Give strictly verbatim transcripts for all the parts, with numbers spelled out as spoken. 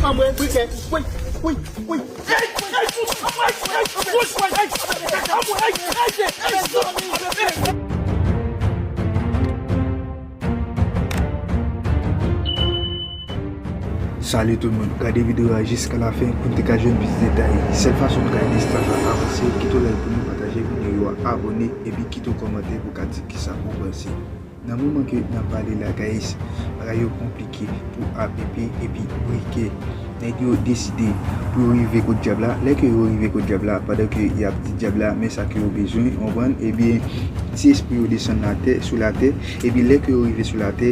Salut tout moun, gade videyo a jiska lafen pou n te ka jwenn plis detay. Sèl fason nou ka ede staff la avanse, kite w like pou nou, pataje videyo a, abòne, epi kite w kòmantè pou ka di kisa ou panse. Nan moman ke n ap pale la, guys, bagay yo konplike pou A P P epi Brikè. Nèg yo deside pou yo rive kot dyab la. Lè ke yo rive kot dyab la, pandan ke y ap di dyab la men sa ke yo bezwen, w konprann, ebyen, ti espri yo desann latè, sou latè, epi lè ke yo rive sou latè,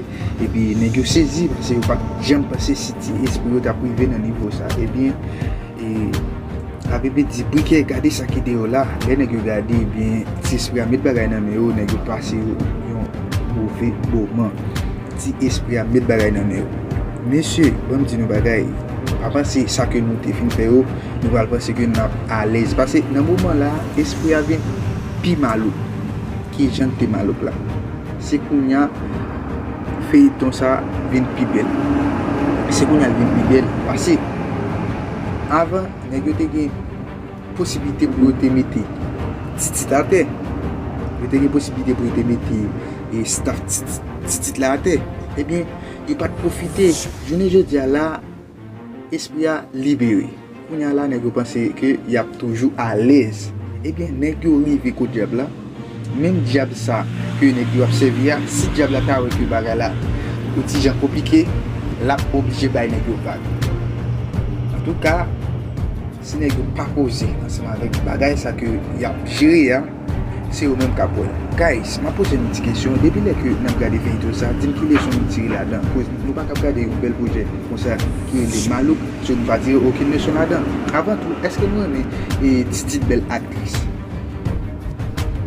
epi nèg yo sezi, paske yo pa t janm panse si ti espri yo t ap rive nan nivo sa. Ebyen, e, A P P di, Brikè, gade sa ki deyò la. Lè nèg yo gade, ebyen, ti espri a met bagay nan men yo, nèg yo pase yo yon move moman. Ti espri a met bagay nan men yo. Mesye, ban m di nou bagay. Pa panse sa ke nou te fin fè yo, nou pral panse ke n ap alèz. Paske nan moman la, espri a vin pi malouk. Ki jan l te malouk la? Se kounye a feyton sa vin pi bèl. Se kounye a l vin pi bèl. Paske avan, nèg yo te gen posiblite pou yo te mete Titit atè. Yo te gen posiblite pou yo te mete, e, staff Titit, Titit la atè. Ebyen, yo pa t pwofite. Jounen jodi a la, espri a libere. Kounye a la, nèg yo panse ke y ap toujou alèz. Ebyen, nèg yo rive kot dyab la. Menm dyab sa ke nèg yo ap sèvi a, si dyab la ta wè ke bagay la yon ti jan konplike, l ap oblije bay nèg yo vag. Antouka, si nèg yo pa koze ansanm avèk bagay sa ke y ap jere a, se yo menm k ap wè l. Guys, m ap poze nou ti kesyon. Depi lè ke n ap gade feyton sa, di m ki leson nou tire ladan. Koz nou pa kab gade yon bèl pwojè konsa ki rele Malouk, so nou pa tire okenn leson ladan. Avan tou, èske nou renmen, e, Titit bèl aktris?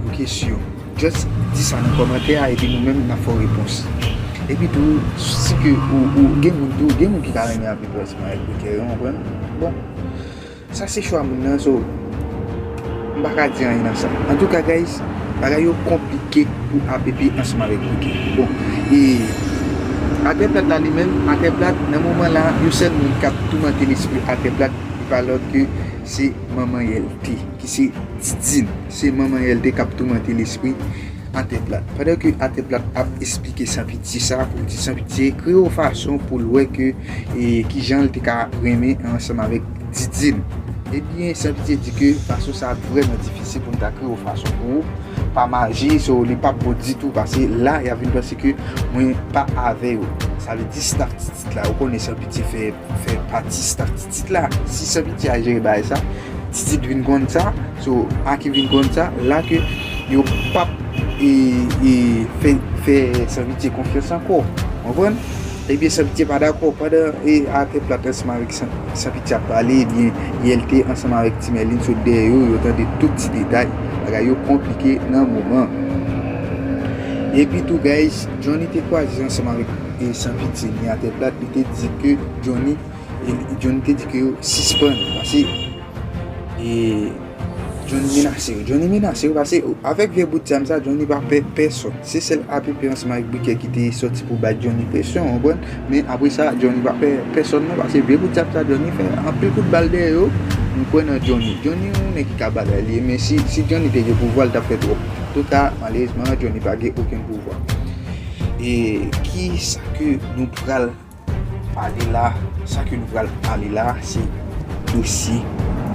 Yon kesyon. Just di sa nan kòmantè a, epi nou menm n ap fè w repons. Epi tou, si ke ou, ou gen moun tou, gen moun ki pa renmen A P P ansanm avèk Brikè, ou konprann? Bon, sa se chwa moun nan, so m pa ka di anyen nan sa. Antouka, guys, bagay yo konplike pou A P P ansanm avèk Brikè. Bon, e Atè Plat la li menm, Atè Plat, nan moman la, yon sèl moun k ap toumante lespri Atè Plat, li pa lòt ke se manman L T, ki se Didine. Se manman L T k ap toumante lespri Atè Plat. Pandan ke Atè Plat ap esplike Sanpitye sa, pou l di Sanpitye kreye yon fason pou l wè ke, e, kijan l te ka renmen ansanm avèk Didine. Ebyen, Sanpitye di ke fason sa ap vrèman difisil pou n ta kreye yon fason pou ou. Pa maji, so li p ap bon ditou, paske la, y ap vin panse ke mwen pa avè yo. Sa vle di staff Titit la, ou konnen Sanpitye fè, fè pati staff Titit la. Si Sanpitye a jere bagay sa, Titit vin konn sa, so, Aki vin konn sa, la ke yo p ap, e, e, fè, fè Sanpitye konfyans ankò. Konprann? Ebyen, Sanpitye pa dakò. Pandan, e, Atè Plat ansanm avèk San-, Sanpitye ap pale, ebyen, L T ansanm avèk Ti Mèlin sot dèyè yo, yo tande tout ti detay. Bagay yo konplike nan moman. Epi tou, guys, Johnny te kwaze ansanm avèk, e, Sanpitye ni Atè Plat, li te di ke Johnny, e, Johnny te di ke yo sispann, paske, e, Johnny menase yo. Johnny menase yo, paske avèk vye bout zam sa, Johnny pa pè pèsòn. Se sèl A P P ansanm avèk Brikè ki te sòti pou bay Johnny presyon, ou konprann? Men apre sa, Johnny pa pè pèsòn non, paske vye bout zam sa, Johnny fè anpil kout bal dèyè yo. M kwè nan Johnny. Johnny yon nèg ki ka batay li ye, men si, si Johnny te gen pouvwa, l t ap fè twòp. Antouka, malerezman, Johnny pa gen okenn pouvwa. E kisa ke nou pral pale la, sa ke nou pral pale la, se dosye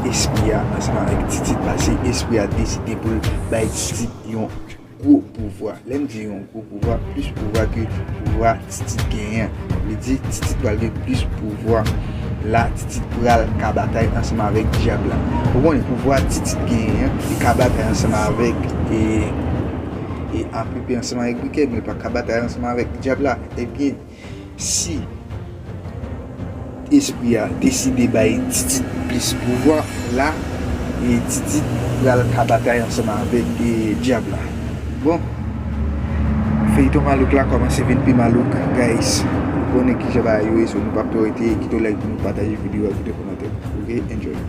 espri a ansanm avèk Titit, paske espri a deside pou l bay Titit yon gwo pouvwa. Lè m di yon gwo pouvwa, plis pouvwa ke pouvwa Titit genyen. Vle di, Titit pral gen plis pouvwa. La, Titit pral ka batay ansanm avèk dyab la. Ou konnen pouvwa Titit genyen an, li ka batay ansanm avèk, e, e A P P ansanm avèk Brikè, men li pa ka batay ansanm avèk dyab la. Ebyen, si espri a deside bay Titit plis pouvwa, la, e Titit pral ka batay ansanm avèk, e, dyab la. Bon, feyton malouk la kòmanse vin pi malouk, guys. Nou konnen kijan bagay yo ye, so nou p ap twò rete, kite w like pou nou, pataje videyo a, kite w kòmantè. Ok, enjoy.